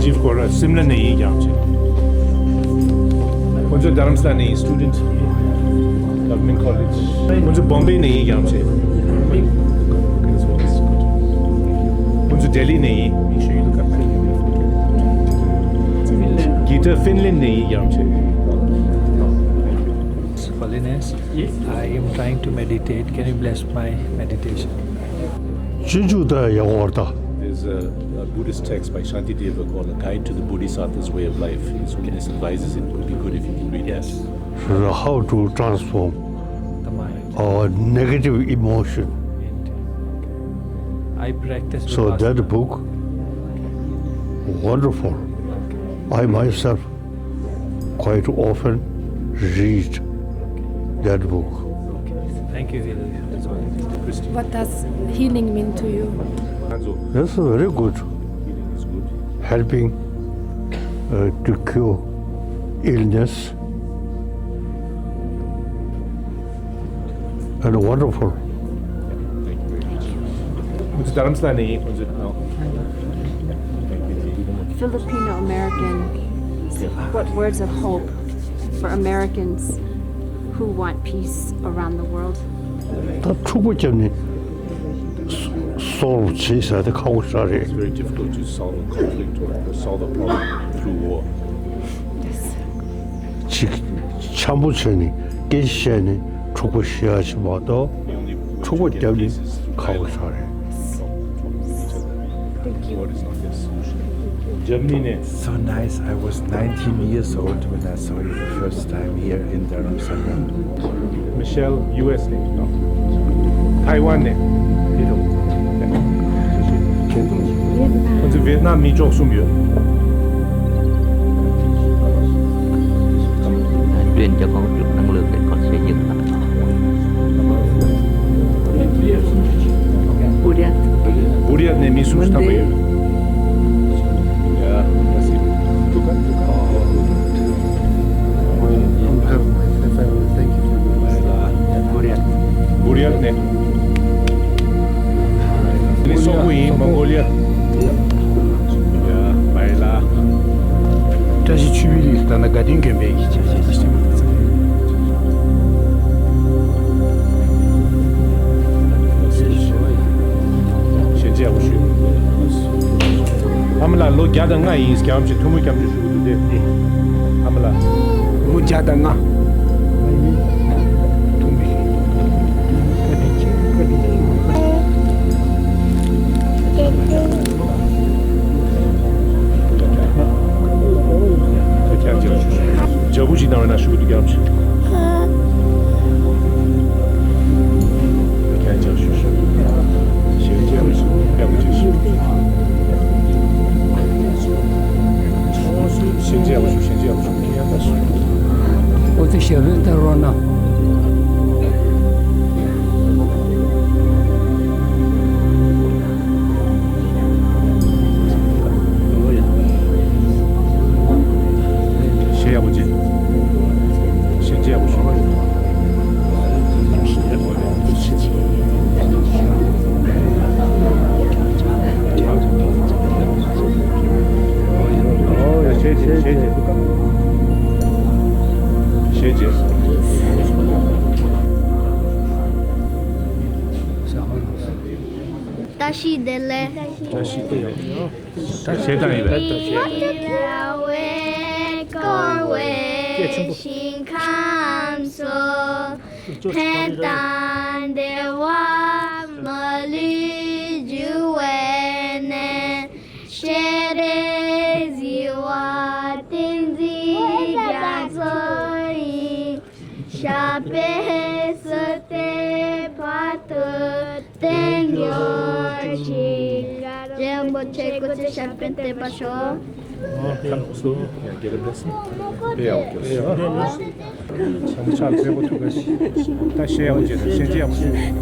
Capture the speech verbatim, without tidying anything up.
ཇིབ་སྐོར་སིམ་ལ་ནས་ཡིན་ཀྱང་ཆེ། ཁོང་ཚོ་དྷ་རམ་ས་ལ་ནས་ཡིན། སི་ཊུ་ཌེན་ཊི་གོ་ཝར་མེན་ཊི་ཀོ་ལེཇ། ཁོང་ཚོ་བོམ་བེ་ནས་ཡིན་ཀྱང་ཆེ། ཁོང་ཚོ་ལྡི་ལི་ནས་ཡིན། གྷི་ཊ་ཧྥིན་ལན་ནས་ཡིན་ཀྱང་ཆེ། Holiness, I am trying to meditate. Can you bless my meditation? སྤྱོད་འཇུག་དང་ཡག་པར་ད། There's a, a Buddhist text by Shantideva called A Guide to the Bodhisattva's Way of Life. His Holiness advises it would be good if you can read it. Yes. How to transform the mind, our negative emotion. I practice. So Vipassana. That book, wonderful. I myself quite often read that book. Thank you. What does healing mean to you? That's very good. Helping uh, to cure illness and wonderful. ཁོང་ཚོ་དྷ་རམ་ས་ལ་ནས་ཡིན། ཁོང་ཚོ། Filipino American, what words of hope for Americans who want peace around the world? ད་འཁྲུག་པ་བརྒྱབ་ནས་སོལ་བ་བྱེད་ས་དེ་ཁག་པོ་ཞིག་རེད། It's very difficult to solve a conflict or solve a problem through war. ཅིག་འཆམ་པོ་བྱས་ནས་སྐད་ཆ་བཤད་ནས་འཁྲུག་པ་ཞི་ཡག་ཅིག་མ་གཏོགས། འཁྲུག་པ་བརྒྱབ་ནས་ཁག་པོ་ཞིག་རེད། Thank you. Germany ནས། So nice. I was nineteen years old when I saw you the first time here in Dharamsala. Michelle, ཡུ་ཨེས་ནས། ཐའེ་ཝན་ནས། ཁོང་ཚོ་ཝེ་ཏི་ནམ་མི་བཅུ་གསུམ་ཡོད། ཡོན་རྒྱལ་ཁོང་ཚོ་ནང་ལོགས་ནས་ཁོང་ཚོས་ཡིན་ན། བུ་ར། བུ་ར་ནས་མི་སུམ་ཅུ་ཐམ་པ་ཡོད། ཡ། On behalf of my family, thank you. བུ་ར། བུ་ར་ནས། ནི་སོག་པོ་ཡིན། མོང་གོ་ལི་ཡ། ཡ། བའི་ལ། བཀྲ་ཤིས་ཆོས་འཕེལ་ཡིས་ད་ནི་དགའ་ལྡན་དགོན་པའི་ཡིག་ཆ་ཞིག་ཞིག་ཞལ་མཇལ་ཞུ། ཨ་མ་ལགས་ལོ་བརྒྱ་དང་ལྔ་ཡིན། སྐྱབས་མཆི་ཐུགས་མོས་སྐྱབས་འཇུག་ཞུ་གི་འདུག་སྟེ། ཨ་མ་ལགས། ལོ་བརྒྱ་དང་ལྔ། ཐུགས་མོས། ཇ་བུ་ཅིག་བཏང་བས་ན་ཞུ་གི་འདུག་སྐྱབས་མཆི། ཁྱེད་ཅག་ཞུ་ཞུ། ཞལ་མཇལ་ཞུ་ཞུ། ཞལ་མཇལ་ཞུ་ཞུ། ཞལ་མཇལ་ཞུ་ཞུ། ཁྱེད་ཅག་ཞུ། ཨོ་ཙི་ཞབས་པད་བརྟན་རོགས་གནང་། ཞེ་ཡག་པོ་བྱེད། ཞེ་ཡག་པོ་ཞུ། ཞེ་བྱེད། ཞེ་བྱེད། ཞེ་བྱེད། བཀྲ་ཤིས་བདེ་ལེགས། བཀྲ་ཤིས་བདེ་ལེགས། ད་བྱེད་སྟངས་ཡིན་པས། ད་བྱེད་སྟངས། སྐྱེས་ཆེན་པོ། ཞིང་ཁམས་སུ་ཕན་དང་བདེ་བ་མ་ལུས་འབྱུང་བའི་གནས། ཤེས་རིག་ཞི་བ་ཏིང་འཛིན་རྒྱ་མཚོ་ཡི། ཞབས་པད་སྲིད་མཐའི་བར་དུ་བརྟན་གྱུར་ཅིག་རིན་པོ་ཆེ་སྐུ་ཚེ་ཞབས་པད་བརྟན་པར་ཤོག་ཁམས་སུ་ཡང་དགེ་ལེགས་འབད་སོང་། དཔེ་ཡག་པོ་སྐྱོར་སོང་། བྱམས་ཆགས་མཛད་པོ་ཐུགས་ཀ་ཤིས། ད་ཞེ་ཡག་པོ་བྱེད་དང་ཞེ་ཅི་ཡག་པོ་བྱེད།